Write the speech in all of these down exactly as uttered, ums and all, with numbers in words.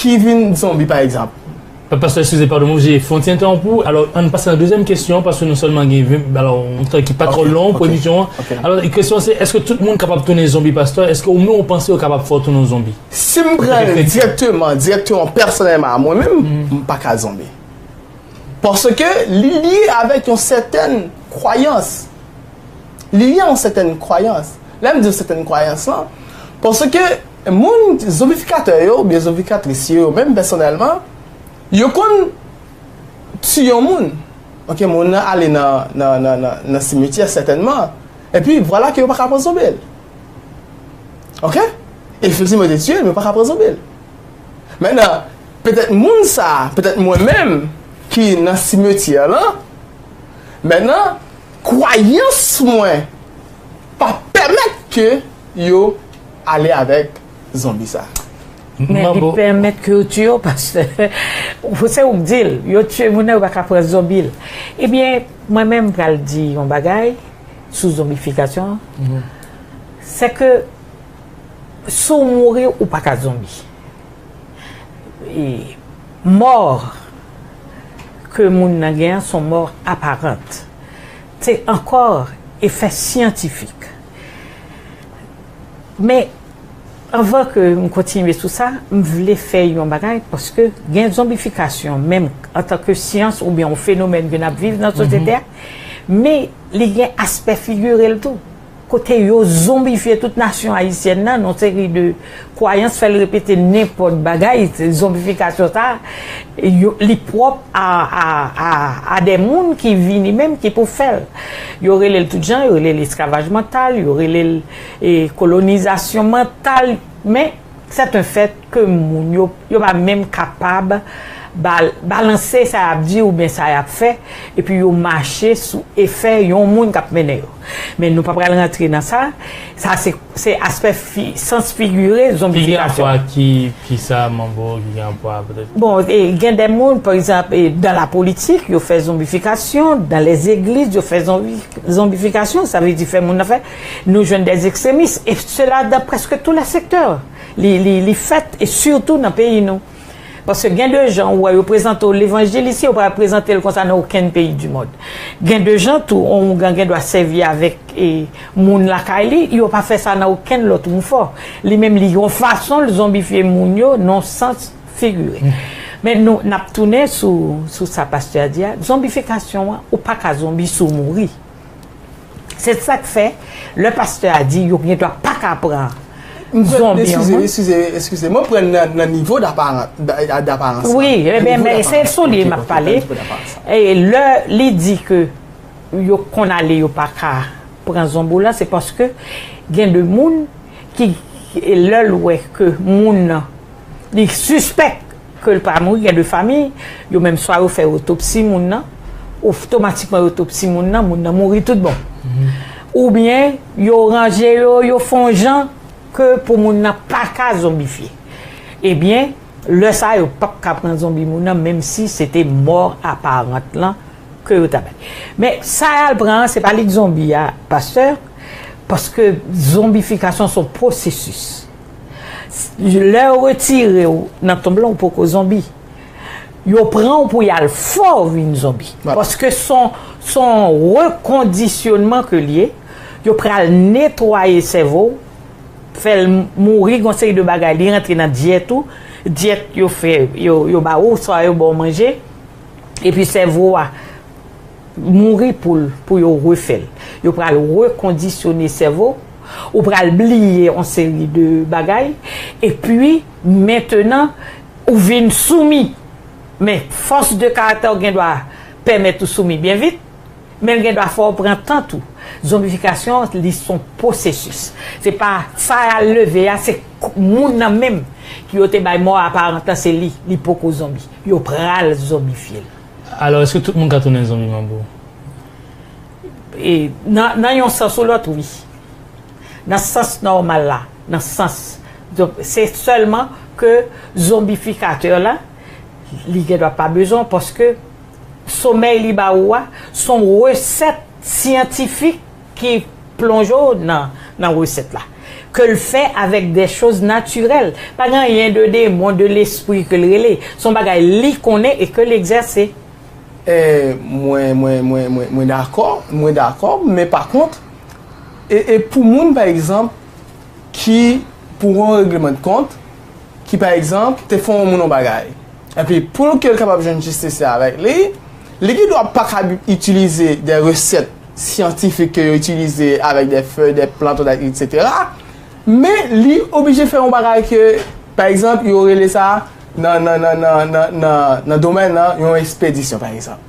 ki vin zonbi, pa egzanp. Pastè, eskize, padon, mwen oblije fè yon ti entèwonp ou. Alò, ann pase nan dezyèm kesyon, paske nou sèlman gen ven, alò, yon tan ki pa twò long pou emisyon an. Alò, kesyon se, èske tout moun kapab tounen zonbi, pastè? Èske ou menm ou panse yo kapab fè w tounen yon zonbi? Si m pran direkteman, direkteman, pèsonèlman, mwen menm, m pa ka zonbi. Paske li lye avèk yon sètèn kwayans. Li lye a yon sètèn kwayans. Lè m di yon sètèn kwayans lan, paske moun zonbifikatè yo, oubyen zonbifikatris yo, yo menm pèsonèlman, yo konn tiye yon moun. Ok, moun nan ale nan, nan, nan, nan, nan simetyè sètènman. Epi vwala ke yo pa ka pran zonbi l. Ok? Efektivman, yo te tiye l, men yo pa ka pran zonbi l. Mentnan, petèt moun sa, petèt mwen menm ki nan simetyè lan, mentnan, kwayans mwen pa pèmèt ke yo ale avèk zonbi sa. Men li pèmèt ke yo tiye w, pastè. Se ou k di l, yo tiye moun nan, yo pa ka pran zonbi l. Ebyen, mwen menm, m pral di yon bagay sou zonbifikasyon an. Se ke si w mouri, ou pa ka zonbi. E mò ke moun nan gen an, se yon mò aparant. Se ankò efè syantifik. Men, anvan ke m kontinye sou sa, m vle fè yon bagay, paske gen zonbifikasyon, menm antanke syans oubyen yon fenomèn ke n ap viv nan sosyete a, men li gen aspè figire l tou. Kote yo zonbifye tout nasyon ayisyèn nan, nan yon seri de kwayans, fè l repete nenpòt bagay, se zonbifikasyon sa, yo, li pwòp a, a, a, a de moun ki vini menm, ki pou fè l. Yo rele l tout jan, yo rele l esklavaj mantal, yo rele l, e, kolonizasyon mantal, men c'est un fait ke moun yo, yo pa menm kapab bal-, balanse sa y ap di oubyen sa y ap fè, epi yo mache sou efè yon moun k ap mennen yo. Men nou pa pral rantre nan sa, sa se, se aspè fi-, sans figire zonbifikasyon. Ki gen rapò ak ki, ki sa, Manbo, ki gen rapò a petèt? Bon, e, gen de moun, pa egzanp, e, dan la politik, yo fè zonbifikasyon, dan les églises, yo fè zonbi-, zonbifikasyon, sa vle di fè moun nan fè, nou jwenn des extrémistes, et cela dans presque tous les secteurs. Li, li, li fèt, e sitou nan peyi nou. Paske gen de jan ou wè yo prezante w levanjil isi, yo pa prezante l konsa nan okenn peyi di mond. Gen de jan tou, yon ougan gen dwa sèvi avèk, e, moun lakay li, yo pa fè sa nan okenn lòt mouvman. Li menm, li yon fason l zonbifye moun yo, nan sans figire. Men nou, n ap tounen sou, sou sa pastè a di a. Zonbifikasyon an, ou pa ka zonbi si w mouri. Se sa k fè, lè pastè a di yo gen dwa pa ka pran zonbi an moun. Eskize, eskize, eskize. Mwen pran nan, nan nivo daparan-, da-, daparans lan. Wi, ebyen, men se sou li m ap pale. E lè li di ke yo konn ale, yo pa ka pran zonbi w lan, se paske gen de moun ki, lè l wè ke moun nan, li sispèk ke l pa mouri, gen de fanmi, yo menm swa yo fè otopsi moun nan, otomatikman yo otopsi moun nan, moun nan mouri tout bon. Oubyen yo ranje yo, yo fè yon jan ke pou moun nan pa ka zonbifye. Ebyen, lè sa a, yo p ap ka pran zonbi moun nan, menm si se te mò aparant lan ke yo ta bay. Men sa y al pran an, se pa li k zonbi a, pastè, paske zonbifikasyon se yon pwosesis. Lè yo retire w nan tonb lan, ou poko zonbi. Yo pran w pou y al fè w vin zonbi. Paske se yon, se yon rekondisyonman ke l ye. Yo pral netwaye sèvo w, fè l mouri, gen yon seri de bagay. Li rantre nan dyèt ou. Dyèt yo fè, yo, yo ba ou, swa yo ba w manje. Epi sèvo a mouri pou l, pou yo refè l. Yo pral rekondisyone sèvo, ou pral bliye yon seri de bagay, epi mentenan, ou vin soumi. Men fòs de karaktè w gen dwa pèmèt ou soumi byen vit, men l gen dwa fè w pran tan tou. Zonbifikasyon, li se yon pwosesis. Se pa sa y al leve a, se k-, moun nan menm ki yo te bay mò aparant lan, se li, li poko zonbi. Yo pral zonbifye l. Alò, èske tout moun ka tounen zonbi, Manbo? E, nan, nan yon sans ou lòt, wi. Nan sans nòmal la, nan sans. Donk, se sèlman ke zonbifikatè la, li gen dwa pa bezwen, paske somèy li ba ou a, se yon resèt syantifik ki plonje w nan, nan resèt la. ke l fè avèk des choses naturelles. Pa gen anyen de démon, de lespri ke l rele. Se yon bagay li konnen e ke l egzèse. E mwen, mwen, mwen, mwen, mwen dakò, mwen dakò, men pa kont, e, e pou moun, pa egzanp, ki, pou yon regleman de kont, ki, pa egzanp, te fè yon moun yon bagay, epi pou ke l kapab jwenn jistis la avèk li, li gen dwa pa ka itilize de resèt syantifik ke yo itilize avèk de fèy, de plant, etsetera, men li oblije fè yon bagay ke, pa egzanp, yo rele sa nan, nan, nan, nan, nan, nan, nan domèn nan, yon ekspedisyon, pa egzanp.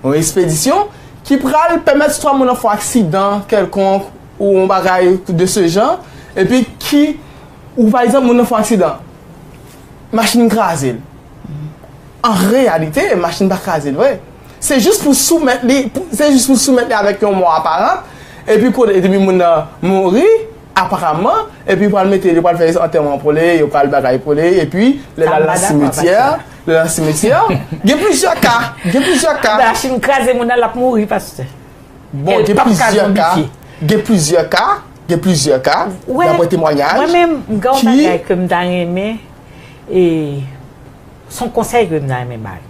Yon ekspedisyon ki pral pèmèt swa moun nan fè yon aksidan kèlkonk ou yon bagay de se jan, epi ki, ou pa egzanp, moun nan fè yon aksidan, machin kraze l. An reyalite, machin pa kraze l vre. Se jis pou soumèt li, pou- se jis pou soumèt li avèk yon mò aparan, epi kote, epi moun nan mouri, aparamman, epi yo pral mete, yo pral fè antèman pou li, yo pral bagay pou li, epi lè l al nan simetyè, lè l al nan simetyè, gen plizyè ka, gen plizyè ka. Machin kraze moun nan, l ap mouri, pastè. Bon, gen plizyè ka, gen plizyè ka, gen plizyè ka, dapre temwayaj. Mwen menm, m gen yon bagay ke m ta renmen, e se yon konsèy ke m ta renmen bay.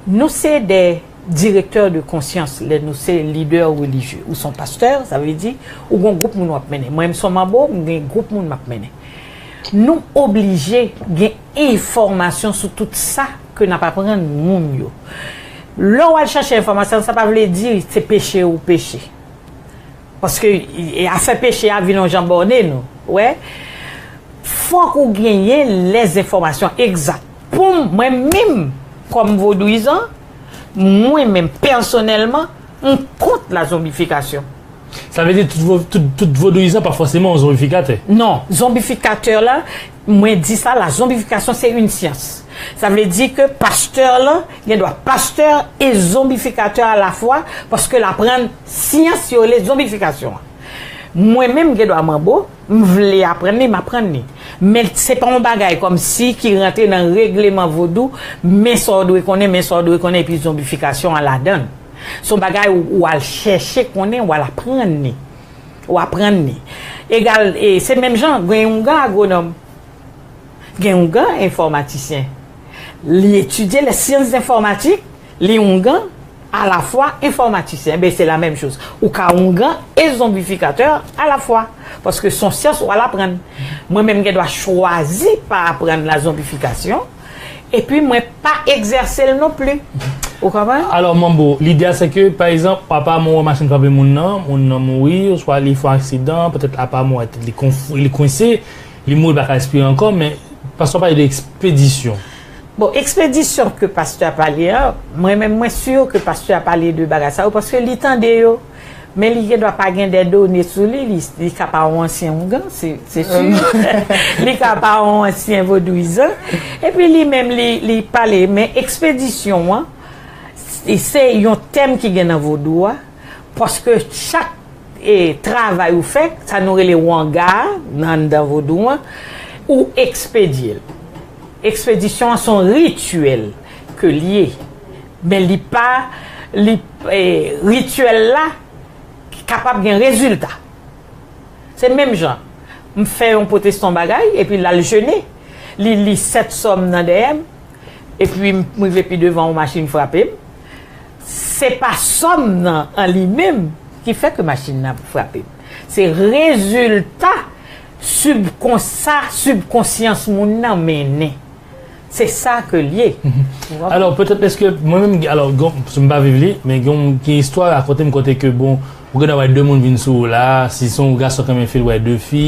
Nou se de direktè de konsyans lè nou se lidè relijye. Ou se yon pastè, sa vle di, ou gon gwoup moun w ap mennen. Mwen, m se yon manbo, m gen gwoup moun m ap mennen. Nou oblije gen enfòmasyon sou tout sa ke n ap aprann moun yo. Lè w al chache enfòmasyon, sa pa vle di se peche ou peche. Paske e, afè peche a vin yon jan bòne nou. Wè, fòk ou genyen lèzenfòmasyon egzak. Pou m, mwen menm, kòm vodouyizan, mwen menm, pèsonèlman, m kont la zonbifikasyon. Sa vle di tout, vo- tout, tout vodouyizan pa fòseman yon zonbifikatè. Non, zonbifikatè la, mwen di sa, la zonbifikasyon se yon syans. Sa vle di ke pastè la, gen dwa pastè e zonbifikatè alafwa, paske l aprann syans yo rele zonbifikasyon an. Mwen menm, gen dwa manbo, m vle aprann li, m aprann li. Men se pa yon bagay kòmsi ki rantre nan regleman vodou, men sa w dwe konnen, men sa w dwe konnen, epi zonbifikasyon an ladan l. Se yon bagay ou, ou al chèche konnen, ou al aprann li. Ou aprann li. Egal, e, se menm jan, gen youngan agwonòm, gen youngan enfòmatisyen. Li etidye les sciences informatiques, li youngan alafwa enfòmatisyen. Enben, se la menm choz. Ou ka youngan e zonbifikatè alafwa. Paske se yon syans ou al aprann. Mwen menm, gen dwa chwazi pa aprann la zonbifikasyon. Epi mwen pa egzèse l non pli. Ou konprann? Alò, Manbo, lide a se ke, pa egzanp, apa mwen wè machin frape moun nan, moun nan mouri, oswa li fè yon aksidan, petèt apa mwen wè tèt li konf- li kwense, li mouri, li pa ka respire ankò, men pastè a pale de ekspedisyon. Bon, ekspedisyon ke pastè a pale a, mwen menm mwen si ke pastè a pale de bagay sa yo, paske li tande yo. Men li gen dwa pa gen de done sou li, li, li ka pa yon ansyen oungan, se, se si. Li ka pa yon ansyen vodouyizan. Epi li menm, li, li pale, men ekspedisyon an, se, se yon tèm ki gen nan vodou a, paske chak e, travay ou fè, sa nou rele wanga a, nan anndan vodou an, ou ekspedye l. Ekspedisyon an se yon rityèl ke l ye, men li pa, li, e, rityèl la kapab gen rezilta. Se menm jan, m fè yon pwotestan bagay, epi l al jene, li li sèt sòm nan dèyè m, epi m rive pi devan yon machin frape m. Se pa sòm nan an li menm ki fè ke machin nan frape m. Se rezilta sibkonsa, sibkonsyans moun nan mennen. Se sa ke l ye. Alò, petèt èske mwen menm, alò, gon- si m pa viv li, men gen gen istwa rakonte m kote ke, bon, ou gen dwa wè de moun vin sou ou la, si se yon gason ki renmen fi, l wè de fi,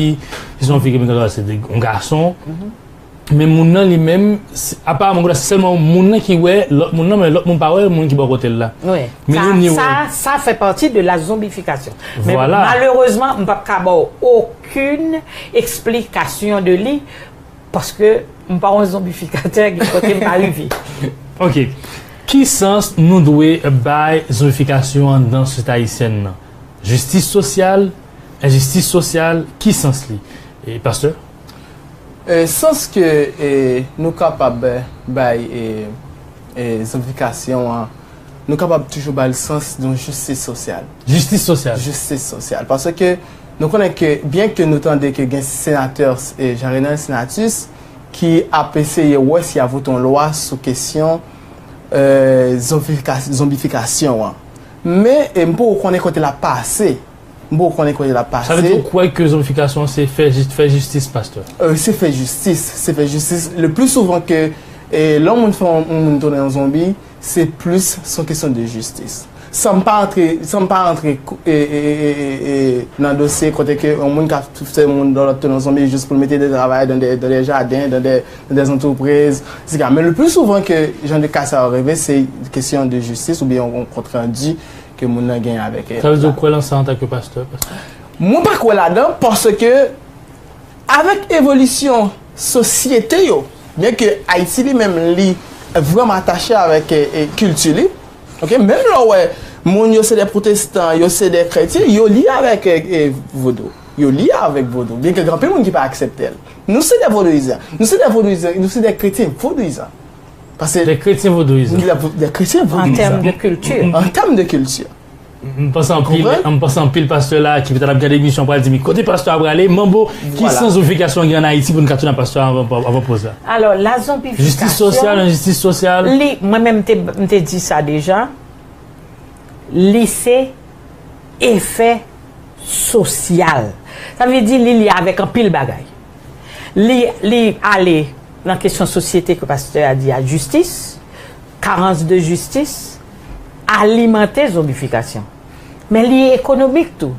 si se yon fi ki renmen gason, se de- yon gason. Men moun nan li menm, se- aparamman, se sèlman moun nan ki wè lòt moun nan, men lòt moun pa wè moun ki bò kote l la. Wi. Sa, sa, sa fè pati de la zonbifikasyon. Men malerezman, m p ap ka ba w okenn eksplikasyon de li, paske m pa yon zonbifikatè, gen kote m pa rive. Ok. Ki sans nou dwe bay zonbifikasyon an nan sosyete ayisyèn nan? Jistis sosyal, enjistis sosyal, ki sans li? E, pastè? E, sans ke e, nou kapab bay e, e, zonbifikasyon an, nou kapab toujou ba l sans yon jistis sosyal. Jistis sosyal. Jistis sosyal. Paske Nou konnen ke, byen ke nou tande ke gen senatè, e, Jean Renel Senatus, ki ap eseye wè si y a vote yon lwa sou kesyon, e, zonbifika-, zonbifikasyon an. Men, e, m poko konnen kote l ap pase. M poko konnen kote l ap pase. Sa vle di ou kwè ke zonbifikasyon se fè jis-, fè jistis, pastè? E, se fè jistis, se fè jistis. Le pli souvan ke, e, lè yon moun fè yon, yon moun tounen yon zonbi, se plis se yon kesyon de jistis. San m pa antre, san m pa antre kou-, e, e, e, e, e, nan dosye kote ke yon moun ka fè moun dòlòt tounen yon zonbi jis pou l mete de travay dan de, dan de jaden, dan de, dan de antrepriz, etsetera. Men le pli souvan ke jan de ka sa yo rive, se kesyon de jistis oubyen yon, yon kontrandi ke moun nan genyen avèk, e, Sa vle di ou kwè lan sa antanke pastè, pastè? Mwen pa kwè ladan, paske avèk evolisyon sosyete yo, byen ke Ayiti li menm li vrèman atache avèk, e, e, kilti li, oke, menm lè w wè moun yo se de pwotestan, yo se de kretyen, yo lye avèk, e, e, vodou. Yo lye avèk vodou, byen ke gen anpil moun ki pa aksepte l. Nou se de vodouyizan. Nou se de vodouyizan, nou se de kretyen vodouyizan. Paske De kretyen vodouyizan. De, de kretyen An vodouyizan. tèm de kilti. An tèm de kilti. M panse anpil, Konprann? M panse anpil pastè la ki petèt ap gade emisyon pral di, "Men kote pastè a prale?" Manbo, ki Vwala. sans zonbifikasyon gen an Ayiti pou nou ka tounen a pastè a avan, avan poz la? Alò, la zonbifikasyon Jistis sosyal, enjistis sosyal. Li, mwen menm m te, m te di sa deja. Li se efè sosyal. Sa vle di li lye avèk anpil bagay. Li, li ale nan kesyon sosyete ke pastè a di a jistis, karans de jistis, alimante zonbifikasyon. Men li ekonomik tou.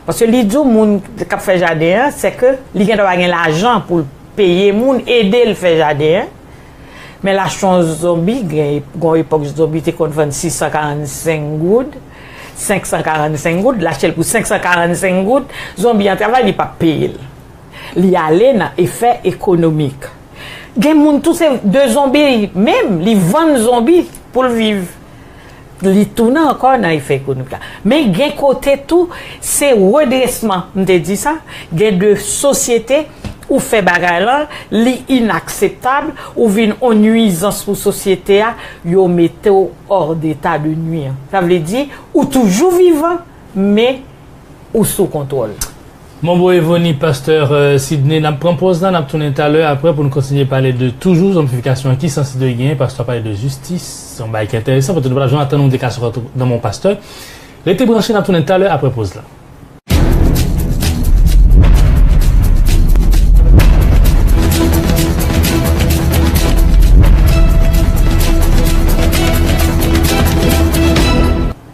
Paske li di w moun k ap fè jaden an, se ke li gen dwa pa gen lajan pou l peye moun, ede l fè jaden an. Men l achte yon zonbi, gen, gen yon epòk zonbi te konn vann sis san karannsenk goud, senk san karannsenk goud, l achte l pou senk san karannsenk goud, zonbi an travay, li p ap peye l. Li ale nan efè ekonomik. Gen moun tou se de zonbi menm, li vann zonbi pou l viv. Li tounen ankò nan efè ekonomik la. Men gen kote tou, se redresman, m te di sa, gen de sosyete ou fè bagay lan, li inakseptab, ou vin on nwizans pou sosyete a, yo mete w hors d'état de nuire. Sa vle di, ou toujou vivan, men ou sou kontwòl. Manbo Evony, pastè, euh, Sidney, n ap pran pòz la, n ap tounen talè aprè pou nou kontinye pale de toujou zonbifikasyon an, ki sans li dwe genyen, pastè pale de jistis, se yon bagay ki enteresan, petèt nou pa t janm atann nou te ka sot nan men yon pastè. Rete branche, n ap tounen talè aprè pòz la.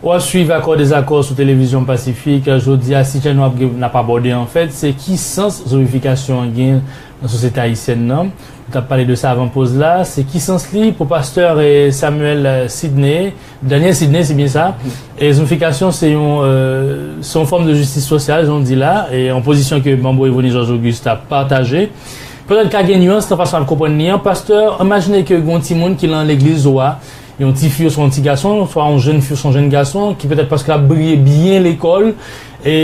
W ap swiv Akò Dezakò sou Televizyon Pasifik. Jodi a, sijè nou ap gen, n ap abòde, anfèt, se ki sans zonbifikasyon an gen nan sosyete ayisyèn nan. Nou t ap pale de sa avan poz la. Se ki sans li pou pastè, eh, Samuel, eh, Sidney, Daniel Sidney, se byen sa. E zonbifikasyon, se yon, eh, se yon fòm de jistis sosyal, jan w di la, e yon pozisyon ke Manbo Evony Georges Auguste ap pataje. Petèt ka gen nyans nan fason ap konprann li an. Pastè, imajine ke gen yon timoun ki lan legliz ou a, yon ti fi oswa yon ti gason, swa yon jèn fi oswa yon jèn gason, ki petèt paske l ap briye byen lekòl, e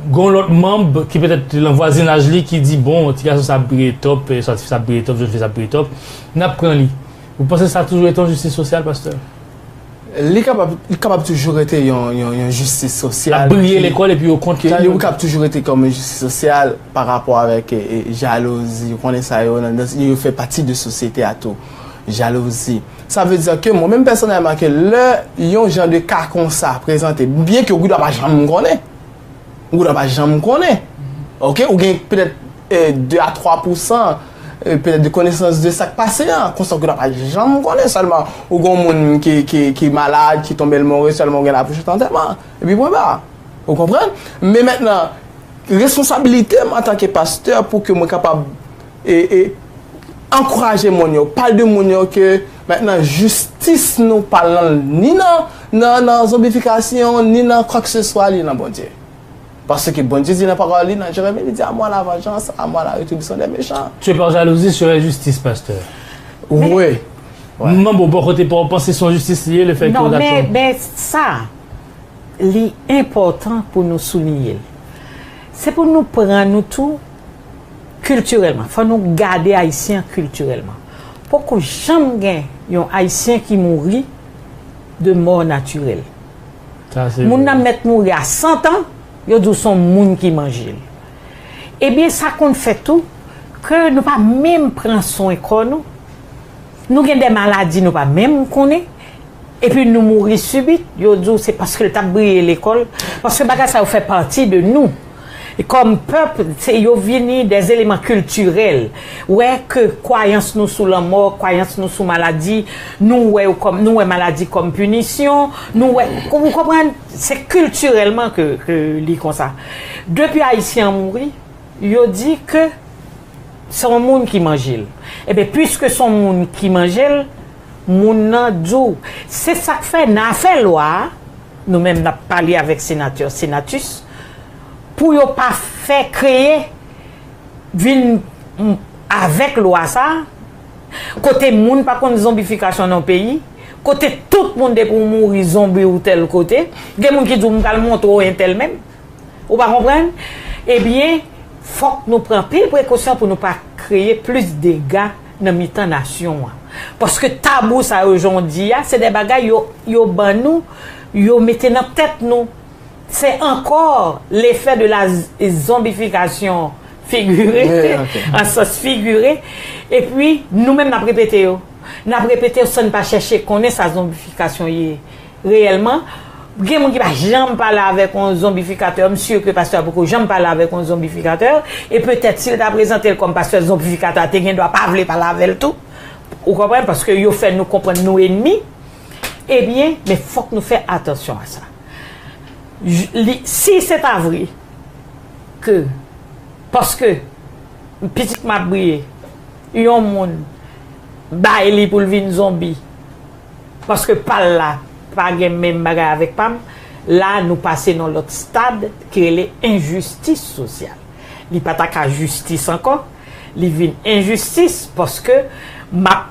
gen yon lòt manm ki petèt lan vwazinaj li ki di, "Bon, ti gason sa ap briye top, e swa ti fi sa ap briye top, jèn fi sa ap briye top, n ap pran li." Ou panse sa toujou rete yon jistis sosyal, pastè? Li kapab, li kapab toujou rete yon, yon, yon jistis sosyal. L ap briye ki, lekòl epi yo kont ki li, li kapab toujou rete kòm yon jistis sosyal pa rapò avèk, e, e, jalouzi. Ou konnen sa yo, nan, nan, yo fè pati de sosyete a tou. Jalouzi. Sa vle di ke mwen menm pèsonèlman, ke lè yon jan de ka konsa prezante, byen ke ou gendwa pa janm konnen, ou gendwa pa janm konnen. Oke, ou gen petèt, eh, de a twa pousan, eh, petèt de konesans de sa k pase an, konsa ou gendwa pa janm konnen, sèlman ou gen yon moun ki, ki, ki malad, ki tonbe, l mouri, sèlman ou gen la pou chante antèman. Epi pwen ba. Ou konprann? Men mentnan, responsabilite m antanke pastè pou ke mwen kapab, e, e, ankouraje moun yo, pale de moun yo ke mentnan jistis nou pa lan ni nan, nan, nan zonbifikasyon, ni nan kwakseswa, li nan Bondye. Paske Bondye di nan pawòl li, nan Jeremi, li di, "À moi la vengeance, à moi la rétribution des méchants." Tué par jalousie serait justice, pastè. Wi. Manbo, bò kote pa w, panse se yon jistis li ye, lefètke yo ta tuye yon moun? Non, men, men sa, li enpòtan pou nou souliye l. Se pou nou pran nou tou kiltirèlman. Fò nou gade Ayisyen an kiltirèlman. Poko janm gen yon Ayisyen ki mouri de mò natirèl. Sa, se vre. Moun nan mèt mouri a san tan, yo di w se yon moun ki manje l. Ebyen, sa konn fè tou ke nou pa menm pran swen kò nou. Nou gen de maladi nou pa menm konnen, epi nou mouri sibit, yo di w se paske l t ap briye lekòl, paske bagay sa yo fè pati de nou. E kòm pèp, se, yo vini de eleman kiltirèl. Wè ke kwayans nou sou lanmò, kwayans nou sou maladi, nou wè yo kòm, nou wè maladi kòm pinisyon, nou wè, ou konprann, se kiltirèlman ke, ke li konsa. Depi Ayisyen an mouri, yo di ke se yon moun ki manje l. Ebyen, piske se yon moun ki manje l, moun nan di w. Se sa k fè, nan afè lwa a, nou menm n ap pale avèk senatè Senatus, pou yo pa fè kreye vin, m, avèk lwa sa a, kote moun pa konn zonbifikasyon nan peyi, kote tout moun depi w mouri zonbi ou tèl kote, gen moun ki di w m pral montre w entèl menm. Ou pa konprann? Ebyen, fòk nou pran anpil prekosyon pou nou pa kreye plis dega nan mitan nasyon an. Paske tabou sa yo jan w di a, se de bagay yo, yo ban nou, yo mete nan tèt nou. Se ankò l'effet de la z-, zombification figurée, an sans figuré. Epi, nou menm n ap repete yo. N ap repete yo san n pa chèche konnen sa zonbifikasyon ye reyèlman. Gen moun ki pa janm pale avèk yon zonbifikatè. M si ke pastè a poko janm pale avèk yon zonbifikatè. E petèt, si l ta prezante l kòm pastè zonbifikatè a, te gen dwa pa vle pale avè l tou. Ou konprann? Paske yo fè nou konprann nou enmi. Ebyen, men fòk nou fè atansyon a sa. J-, li, si se ta vre ke, paske pitit m ap briye, yon moun bay li pou l vin zonbi, paske pa l la pa gen menm bagay avèk pa m, la nou pase nan lòt stad ki rele enjistis sosyal. Li pa ta ka jistis ankò, li vin enjistis paske m ap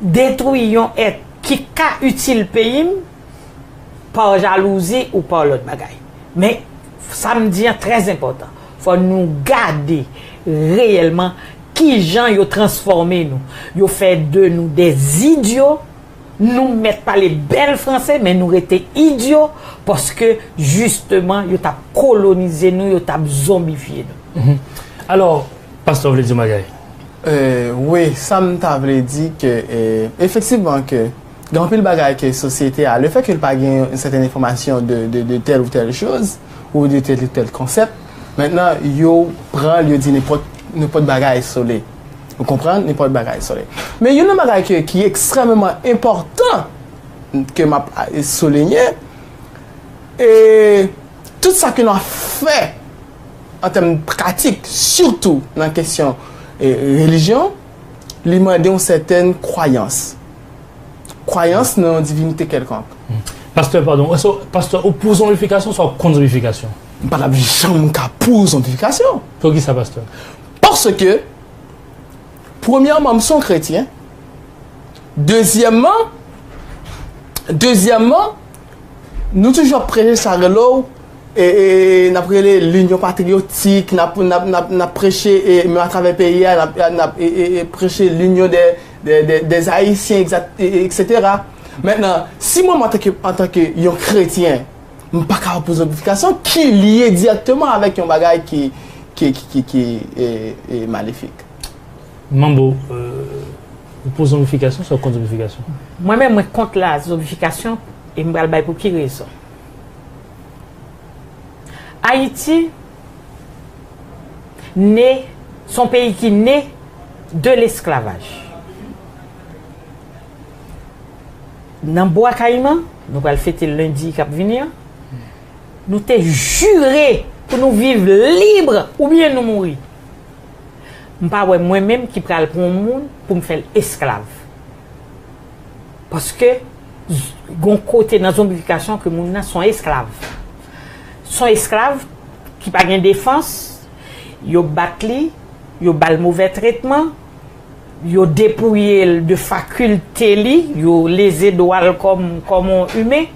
detwi yon èt ki ka itil peyi m pa jalouzi ou pa lòt bagay. Men, sa m di an trè enpòtan. Fò nou gade reyèlman kijan yo transfòme nou. Yo fè de nou de zidyo. Nou mèt pale bèl franse, men nou rete idyo, paske, jisteman, yo t ap kolonize nou, yo t ap zonbifye nou. Mhm. Alò, pastè, w vle di yon bagay? Euh, wi, sa m ta vle di ke, euh, efektivman ke gen anpil bagay ke sosyete a, le fè ke l pa gen yon sètèn enfòmasyon de, de, de tèl ou tèl choz, ou de tèl ou tèl konsèp, mentnan, yo pran l, yo di nenpòt, nenpòt bagay sou li. Ou konprann? Nenpòt bagay sou li. Men youn nan bagay ke, ki ekstrèmeman enpòtan ke m ap, a, soulinye, e tout sa ke n ap fè an tèm pratik, sitou nan kesyon, e, relijyon, li mande yon sètèn kwayans. Kwayans nan yon divinite kèlkonk. Hmm. Pastè, padon, èske w, pastè, ou pou zonbifikasyon, oswa w kont zonbifikasyon? M pa t ap janm ka pou zonbifikasyon. Poukisa, pastè? Paske, premyèman, m se yon kretyen. Dezyèmman, dezyèmman, nou toujou ap preche sa rele w, e, e, e, n ap rele linyon patriyotik, n ap, n ap, n ap, n ap preche, e, menm atravè peyi a, n ap, n ap, e, e, e, preche linyon dè, dè, dè, dè Ayisyen, egzat-, e, e, etsetera. Mentnan, si mwen, mwen, antanke, antanke yon kretyen, m pa ka pou zonbifikasyon, ki lye dirèkteman avèk yon bagay ki, ki, ki, ki, ki, e, e, malefik. Manbo, euh, ou pou zonbifikasyon, oswa w kont zonbifikasyon? Mwen menm, mwen kont la zonbifikasyon, e m pral bay pou ki rezon. Ayiti ne, se yon peyi ki ne de lesklavaj. Nan Bwa Kayiman, nou pral fete l lendi k ap vini an, nou te jire pou nou viv lib oubyen nou mouri. M pa wè mwen menm ki pral pran yon moun pou m fè l esklav. Paske, z-, gon kote nan zonbifikasyon ke moun nan se yon esklav. Se yon esklav ki pa gen defans, yo bat li, yo ba l movè tretman, yo depouye l de fakilte li, yo leze dwa l kòm, kòm yon imen.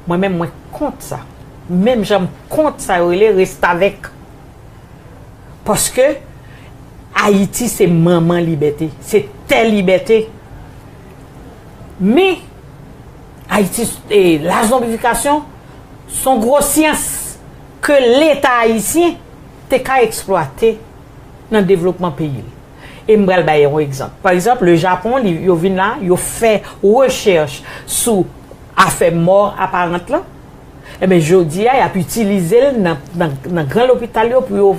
Mwen menm, mwen kont sa. Menm jan m kont sa yo rele restavèk. Paske Ayiti se manman libète, se tè libète. Men, Ayiti, e, lazonbifikasyon, se yon gwo syans. ke Leta ayisyen te ka eksplwate nan devlopman peyi l. E m pral bay yon egzanp. Pa egzanp, le Japon, li, yo vin la, yo fè rechèch sou afè mò aparant lan. Ebyen, jodi a, y ap itilize l nan, nan, nan gran lopital yo pou yo,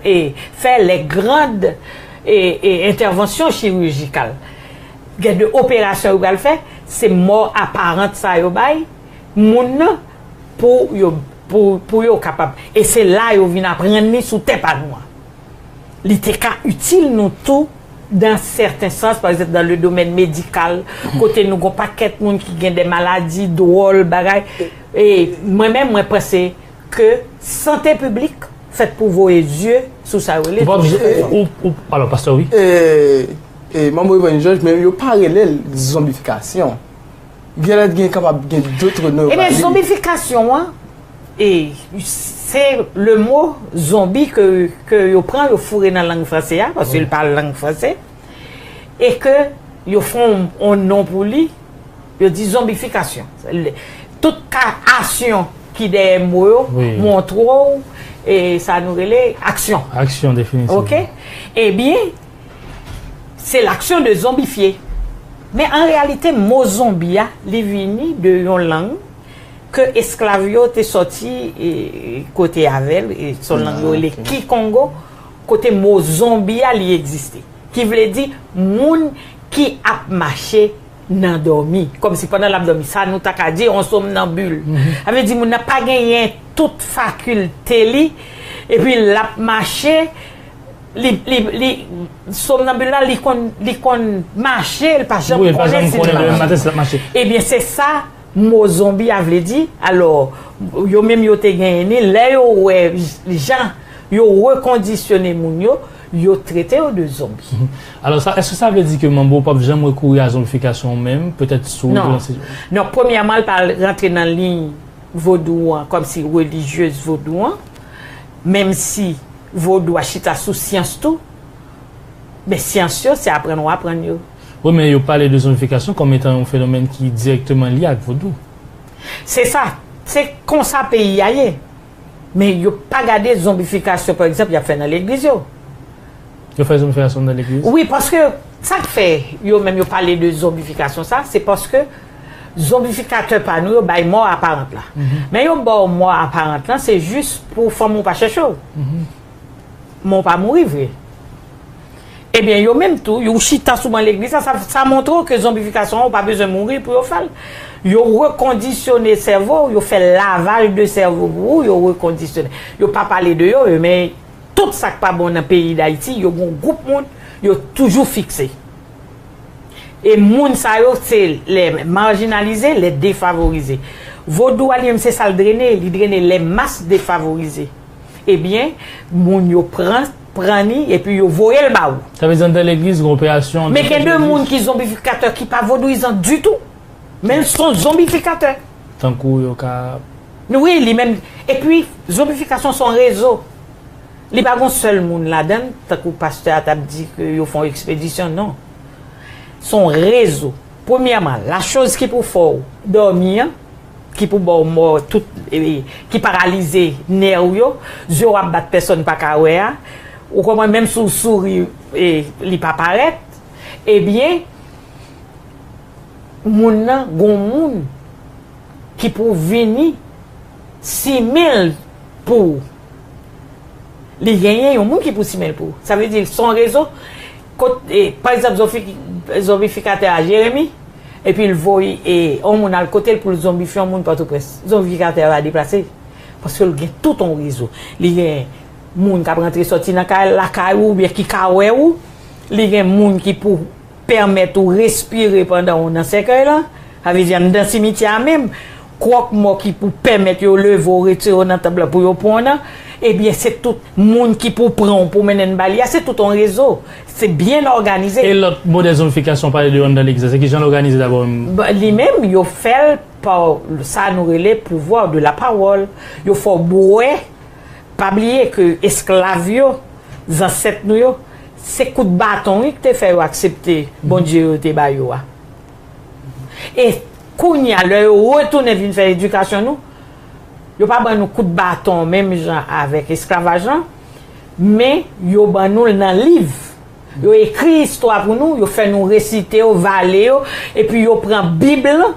e, fè les grandes, e, e, interventions chirurgicales. Gen de operasyon yo pral fè, se mò aparant sa yo bay moun nan pou yo, pou, pou yo kapab. E se la yo vin aprann li sou tè pa nou an. Li te ka itil nou tou dans certains sens, pa egzanp, dans le domaine médical, kote nou gon pakèt moun ki gen de maladi dwòl, bagay. E mwen menm, mwen panse ke sante piblik fèt pou voye zye sou sa yo rele. Ou pa oblije, ou, ou, alò, pastè, wi. E, e, Manbo Evann Jòj, men yo pa rele l zonbifikasyon. Genlè gen kapab gen dòt non yo ba li. Ebyen, zonbifikasyon an, e, se le mo zonbi ke, ke yo pran, yo foure nan lang franse a, paske l pa lang franse, e ke yo fè yon, yon non pou li, yo di zonbifikasyon. Le, tout ka asyon ki dèyè mo yo, wi, montre w, e sa nou rele aksyon. Aksyon, definitivman. Oke? Ebyen, c'est l'action de zombifier. Men an reyalite, mo zonbi a, li vini de yon lang ke esklav yo te sòti, e, kote avè l, e, se yon lang yo rele, ah, ok, Kikongo, kote mo zonbi a, li egziste. Ki vle di moun ki ap mache nan dòmi. Kòmsi pandan l ap dòmi, sa nou ta ka di yon somnambul. Mhm. Sa vle di moun nan pa genyen tout fakilte li, epi l ap mache, li, li, li, somnambul la, li konn, li konn mache, li pa janm konnen si l mache. Wi, li pa janm konnen demen maten si l ap mache. Ebyen, se sa mo zonbi a vle di. Alò, yo menm yo te genyen ni, lè yo wè jan yo rekondisyone moun yo, yo trete yo de zonbi. Mhm. Alò, sa, èske sa vle di ke Manbo p ap janm rekouri a zonbifikasyon menm, petèt sou lanse? Non, premyèman, l pa rantre nan liy vodou an, kòmsi relijyez vodou an, menm si vodou a chita sou syans tou, men syans yo, se aprann ou aprann yo. Wi, men yo pale de zonbifikasyon kòm etan yon fenomèn ki dirèkteman lye ak vodou. Se sa, se konsa peyi a ye. Men yo pa gade zonbifikasyon, pa egzanp, y ap fè nan legliz yo. Yo fè zonbifikasyon nan legliz? Wi, paske sa k fè yo menm yo pale de zonbifikasyon sa, se paske zonbifikatè pa nou yo bay mò aparant la. Mhm. Men yo ba w mò aparant lan, se jis pou fanmi w pa chèche w. Mhm. Men w pa mouri vre. Ebyen, yo menm tou, yo chita sou ban legliz la, sa, sa montre w ke zonbifikasyon an, ou pa bezwen mouri pou yo fè l. Yo rekondisyone sèvo w, yo fè lavaj de sèvo pou ou, yo rekondisyone. Yo pa pale de yo, yo, men tout sa k pa bon nan peyi Dayiti, yo gon gwoup moun, yo toujou fikse. E moun sa yo, se les marginalisés, les défavorisés. Vodou a li menm, se sa l drene, li drene les masses défavorisées. Ebyen, moun yo pran, pran li, epi yo voye l ba ou. Sa vle di anndan legliz, gen operasyon. Men gen de moun ki zonbifikatè ki pa vodouyizan ditou. Men l se yon zonbifikatè. Tankou yo ka. Wi, li menm. Epi, zonbifikasyon se yon rezo. Li pa gon sèl moun ladan l, tankou pastè a t ap di ke yo fè yon ekspedisyon, non. Se yon rezo. Premyèman, la choz ki pou fè w dòmi an, ki pou ba w mò, tout, e, ki paralize nè w yo, zye w ap bat pèsonn pa ka wè a, ou konprann, menm si w souri, e, li pa parèt, ebyen, moun nan, gon moun ki pou vini simen l pou ou. Li genyen yon moun ki pou simen l pou ou. Sa vle di, se yon rezo, kot, e, pa egzanp, zonfi-, zonbifikatè a Jeremi, epi l voye, e, yon moun al kote l pou l zonbifye yon moun Pòtoprens. Zonbifikatè a va deplase, paske l gen tout yon rezo. Li gen moun k ap rantre sòti nan kay, lakay ou, oubyen ki ka wè ou. Li gen moun ki pou pèmèt ou respire pandan w nan sèkèy lan, sa vle di anndan simityè a menm, kwòk mò ki pou pèmèt yo leve w, retire w nan tanp lan pou yo pran w nan, ebyen, se tout moun ki pou pran w pou mennen n ba li a, se tout yon rezo. Se byen òganize. E lòt modèl zonbifikasyon w pale de yo anndan legliz la, se kijan l òganize dabò menm? Ba, li menm, yo fè l pa sa nou rele pouvoir de la parole. Yo fè w bwè. Pa bliye ke esklav yo, zansèt nou yo, se kout baton, wi, ki te fè yo aksepte Bondye yo te ba yo a. E kounye a, lè yo retounen vin fè edikasyon nou, Yo pa ban nou kout baton menm jan avèk esklavaj lan, men yo ban nou l nan liv. Yo ekri istwa pou nou, yo fè nou resite yo, vale yo, epi yo pran Bib lan,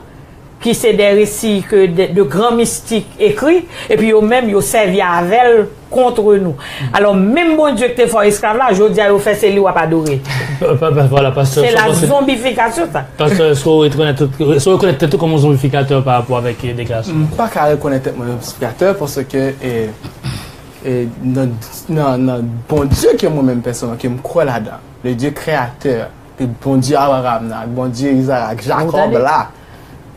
ki se de resi ke de, de gran mistik ekri, epi yo menm yo sèvi avè l kont nou. Alò, menm Bondye ki te fè w esklav la, jodi a yo fè se li w ap adore. Vwala, pastè, se la zonbifikasyon sa. Pastè, èske w rekonèt tèt ou kòm yon zonbifikatè pa rapò avèk deklarasyon? M pa ka rekonèt tèt mwen zonbifikatè paske e, e, nan, nan, nan Bondye ke mwen menm pèsonèlman, ke m kwè ladan, le Dieu créateur, ke Bondye Abraram nan, ak Bondye Izarak, Jakòb la.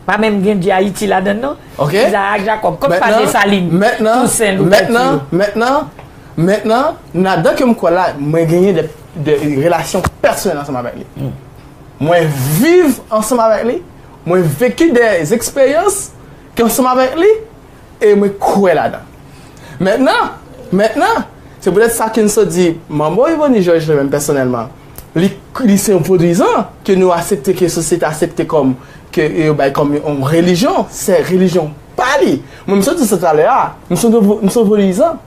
Pa menm gen Dye Ayiti ladan l non. Ok. Izarak, Jakòb, kòm pa Desalin, Tousen, Louverture. Mentnan, mentnan, mentnan, ladan ke m kwè la, mwen genyen de, de relasyon pèsonèl ansanm avèk li. Mwen viv ansanm avèk li, mwen veki de eksperyans ke ansanm avèk li, e mwen kwè ladan. Mentnan, mentnan, se poutèt sa ke n sot di, Manbo Yvonny Georges li menm pèsonèlman, li, li se yon vodwizan ke nou aksepte, ke sosyete aksepte kòm, ke yo bay kòm yon relijyon, se relijyon pa li. Mwen, m sot di sa talè a, m se yon, m se yon vodwizan.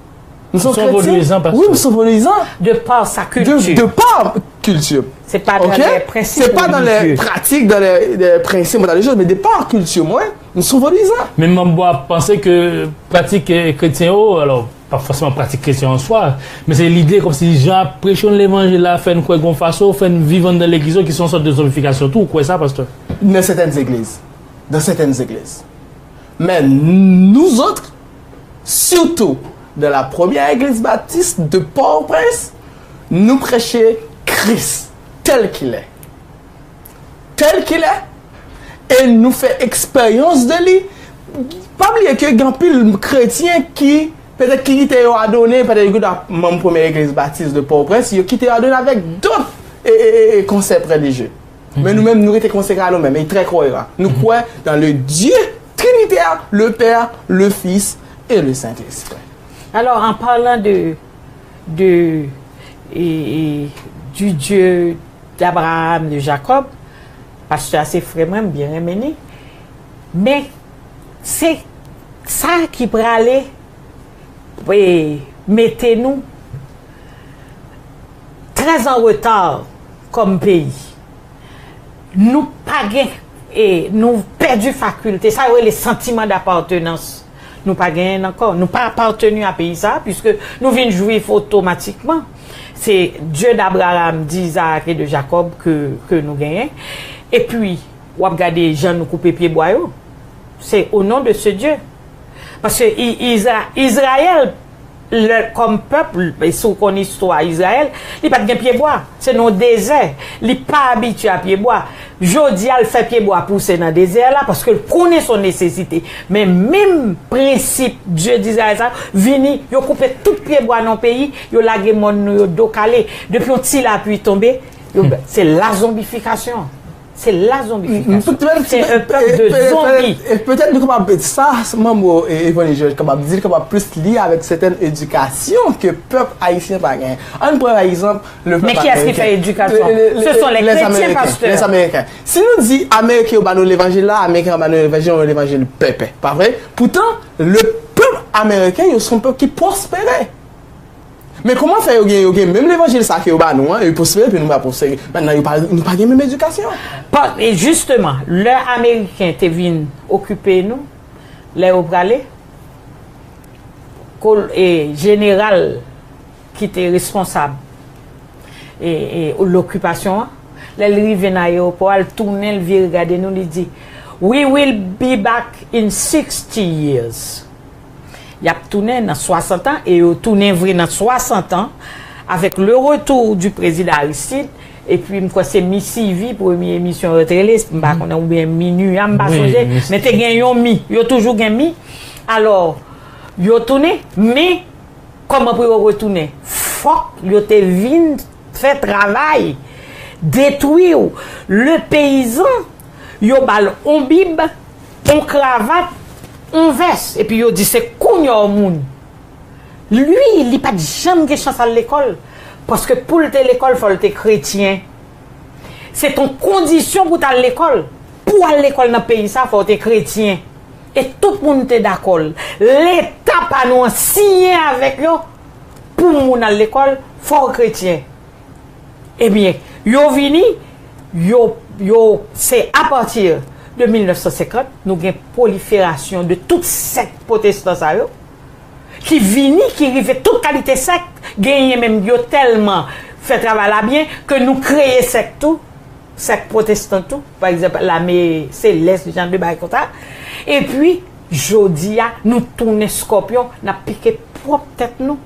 M se yon kretyen. Wi, m se yon vodwizan. De par sa kilti. De, de par kilti. Se pa dan lè prensip relijye. Se pa dan lè pratik, dan lè, lè prensip, dan lè choz, men de par kilti mwen, m se yon vodwizan. Men manbo a panse ke pratik, eh, kretyen yo, alò, pa fòseman pratik kretyen an swa, men se lide kòmsi jan ap preche n levanjil la, fè n kwè gon fason, fè n viv anndan legliz yo, ki se yon sòt de zonbifikasyon tou, ou kwè sa, pastè? Dans certaines églises. Dans certaines églises. Mais nous autres, surtout dans la première église baptiste de Port-au-Prince, nous prêchons Christ tel qu'il est. Tel qu'il est. E nou fè eksperyans de li. Pa bliye ke gen anpil kretyen ki, petèt ki kite yo adone, petèt yo te manm premye legliz batis de Port-au-Prince, yo kite yo adone avèk dòt e, e, e, e konsèp relijye. Men nou menm, nou rete konsekre a nou menm, e trè koyeran. Nou kwè dans le Dieu trinitaire, le Père, le Fils et le Saint-Esprit. Alors, en parlant de, de, et, et du Dieu d'Abraham, de Jacob, pastè a se frè mwen, m byen renmen li. Men, se sa ki prale, e, mete nou trè an reta kòm peyi. Nou pa gen, e, nou pèdi fakilte, sa yo rele santiman dapatenans. Nou pa genyen l ankò. Nou pa apateni a peyi sa a, piske nou vin jwif otomatikman. Se Dieu d'Abraham, d'Isaac et de Jacob ke, ke nou genyen. Epi, w ap gade jan nou koupe pyebwa yo. Se au nom de ce Dieu. Paske I-, Iza-, Izrayèl, lè, kòm pèp, e si w konn istwa Izrayèl, li pa t gen pyebwa. Se nan dezè. Li pa abitye a pyebwa. Jodi a, l fè pyebwa pouse nan dezè a la, paske l konnen se yon nesesite. Men menm prensip Dye Dizrayèl sa, vini, yo koupe tout pyebwa nan peyi, yo lage mòn nou yo do kale. Depi yon ti lapli tonbe, yo, se la zonbifikasyon. Se la zonbifikasyon. Se un peuple de zombi. E petèt nou kapab, sa, manbo, e, Evanil Georges kapab di, li kapab plis lye avèk sèten edikasyon ke pèp ayisyen pa genyen. Ann pran, pa egzanp, le pèp ameriken. Men kiyès ki fè edikasyon? Ce sont les chrétiens, pastè. Les Américains. Si nou di Ameriken yo ba nou levanjil la, Ameriken yo ba nou levanjil, yon levanjil pèpè. Pa vre? Poutan, le pèp ameriken, yo se yon pèp ki pwospere. Men kòman fè yo gen, yo gen menm levanjil sa ke yo ba nou an, yo pwospere, epi nou pa pwospere? Mentnan, yo pa, nou pa gen menm edikasyon. Pa, e jisteman, lè Ameriken te vin okipe nou, lè yo prale, kol-, e, jeneral ki te responsab, e, e, lokipasyon an, lè l rive nan ayewopò a, l tounen, l vire gade nou, li di, "We will be back in sixty years." Y ap tounen nan swasant an, e yo tounen vre nan swasant an, avec le retour du président Aristide, epi m kwè se Mi Sivi, premye emisyon yo te rele, m pa konnen, oubyen Mi Nua, m pa sonje, men te gen yon Mi, yo toujou gen Mi. Alò, yo tounen, men kòman pou yo retounen? Fòk yo te vin fè travay, detwi w. Le peyizan, yo ba l on bib, on kravat, on vès, epi yo di se kounye a w moun. Li, li pa t janm gen chans al lekòl, paske pou l te lekòl, fò l te kretyen. Se t on kondisyon pou w t al lekòl. Pou w al lekòl nan peyi sa, fò w te kretyen. E tout moun te dakò l. Leta pa nou an siyen avèk yo pou moun al lekòl, fò w kretyen. Ebyen, yo vini, yo, yo, se apati de mil nèf san senkant, nou gen pwoliferasyon de tout sèk pwotestan sa yo, ki vini, ki rive tout kalite sèk, genyen menm yo tèlman fè travay la byen ke nou kreye sèk tou, sèk pwotestan tou, pa egzanp, Lame Selès, jan de bagay konsa. Epi, jodi a, nou tounen skòpyon, n ap pike pwòp tèt nou,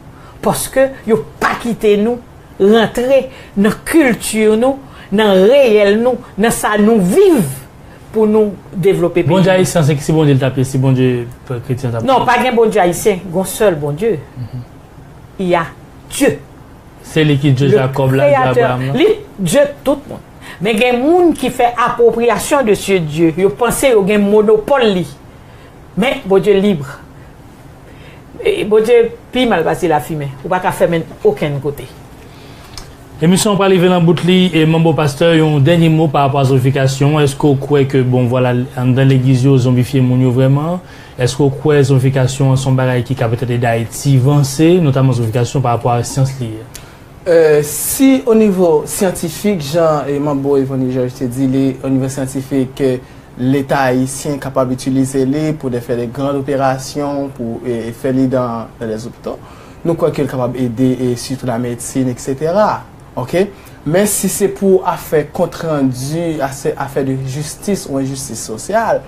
paske yo pa kite nou rantre nan kilti nou, nan reyèl nou, nan sa nou viv pou nou devlope peyi nou. Bondye ayisyen, se ki si Bondye l t ap ye, si Bondye kretyen t ap... Non, pa gen Bondye ayisyen, gen yon sèl Bondye. Il y a Dieu. Se li ki Dye Jakòb la, Dye Abraram la. Li Dye tout moun. Men gen moun ki fè apwopriyasyon de ce Dieu. Yo panse yo gen monopòl li. Men Bondye lib. E Bondye pi mal pase lafimen. Ou pa ka fèmen okenn kote. Emisyon an pral rive nan bout li, e Manbo Pastè, yon dènye mo pa rapò a zonbifikasyon. Èske w kwè ke, bon, vwala, anndan legliz yo, zonbifye moun yo vrèman? Èske w kwè zonbifikasyon an se yon bagay ki ka petèt ede Ayiti vanse, notaman zonbifikasyon pa rapò a syans li ye? Euh, si o nivo syantifik, jan, eh, Manbo Evony Georges te di li, o nivo syantifik, ke Leta ayisyen kapab itilize li pou de fè de grand operasyon, pou, eh, fè li dans, dans les hôpitaux, nou kwè ke l kapab ede, eh, sitou la medsin, et cetera. Oke? Men si se pou afè kontrandi, afè, afè de jistis ou enjistis sosyal,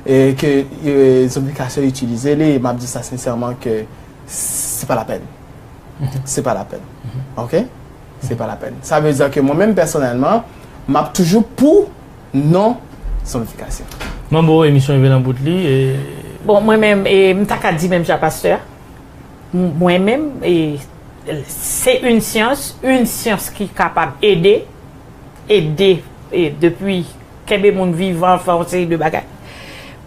eh, ke, eh, zonbifikasyon itilize li, m ap di sa sensèman ke se pa lapèn. Se pa lapèn. Oke? Se pa lapèn. Sa vle di ke mwen menm pèsonèlman, m ap toujou pou non zonbifikasyon. Manbo, emisyon rive nan bout li, e... Bon, mwen menm, e, m ta ka di menm jan pastè a. M-, mwen menm, e, se yon syans, yon syans ki kapab ede, ede, e, depi kenbe moun vivan, fè yon seri de bagay.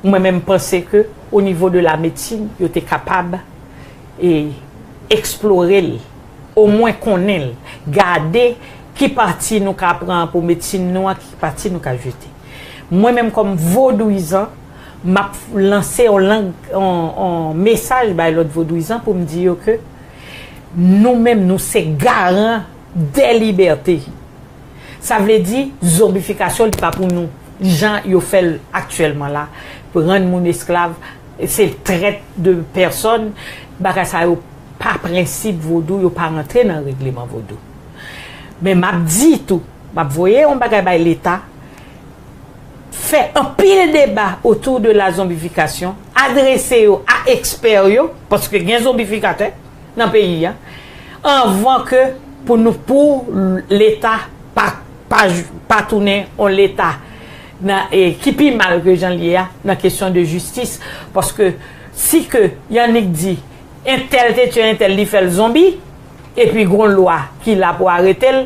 Mwen menm, m panse ke o nivo de la medsin, yo te kapab, e, eksplore l, omwen konnen l, gade ki pati nou ka pran pou medsin nou an, ki pati nou ka jete. Mwen menm kòm vodouyizan, m ap lanse yon lang, yon, yon mesaj bay lòt vodouyizan pou m di yo ke nou menm, nou se garan dè libète. Sa vle di, zonbifikasyon, li pa pou nou. Jan yo fè l aktyèlman la, pou rann moun esklav, se trèt de pèsòn, bagay sa yo pa prensip vodou, yo pa rantre nan regleman vodou. Men m ap di tou, m ap voye yon bagay bay Leta, fè anpil deba otou de la zonbifikasyon, adrese yo a ekspè yo, paske gen zonbifikatè nan peyi a, anvan ke pou nou, pou Leta pa, pa, pa tounen yon Leta nan, e, ki pi mal ke jan l ye a nan kesyon de jistis, paske si ke Yanick di entèl te tye entèl, li fè l zonbi, epi gon lwa ki la pou arete l,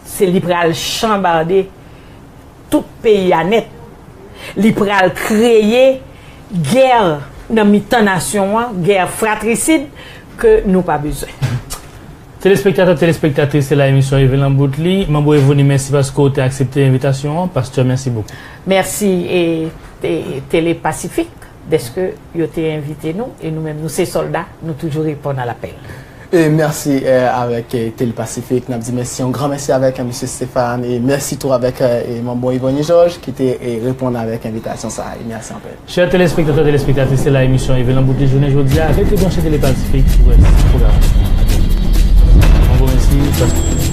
se li pral chanbade tout peyi a nèt. Li pral kreye gè nan mitan nasyon an, gè fratrisid ke nou pa bezwen. Telespektatè, telespektatris, se la emisyon rive nan bout li. Manbo Evony, mèsi paske w te aksepte envitasyon an. Pastè, mèsi bokou. Mèsi, e, e, Tele Pasifik, dèske yo te envite nou, e nou menm, nou se sòlda, nou toujou reponn a lapèl. E mèsi, eh, avèk, eh, Tele Pasifik. N ap di mèsi, yon gran mèsi avèk, eh, Mesye Stéphane. E mèsi tou avèk, eh, eh, Manbo Evony Georges ki te, eh, reponn avèk envitasyon sa a. E mèsi anpil. Chè telespektatè, telespektatris, se la emisyon rive nan bout li jounen jodi a. Rete branche Tele Pasifik pou rès pwogram. Yon gwo mèsi.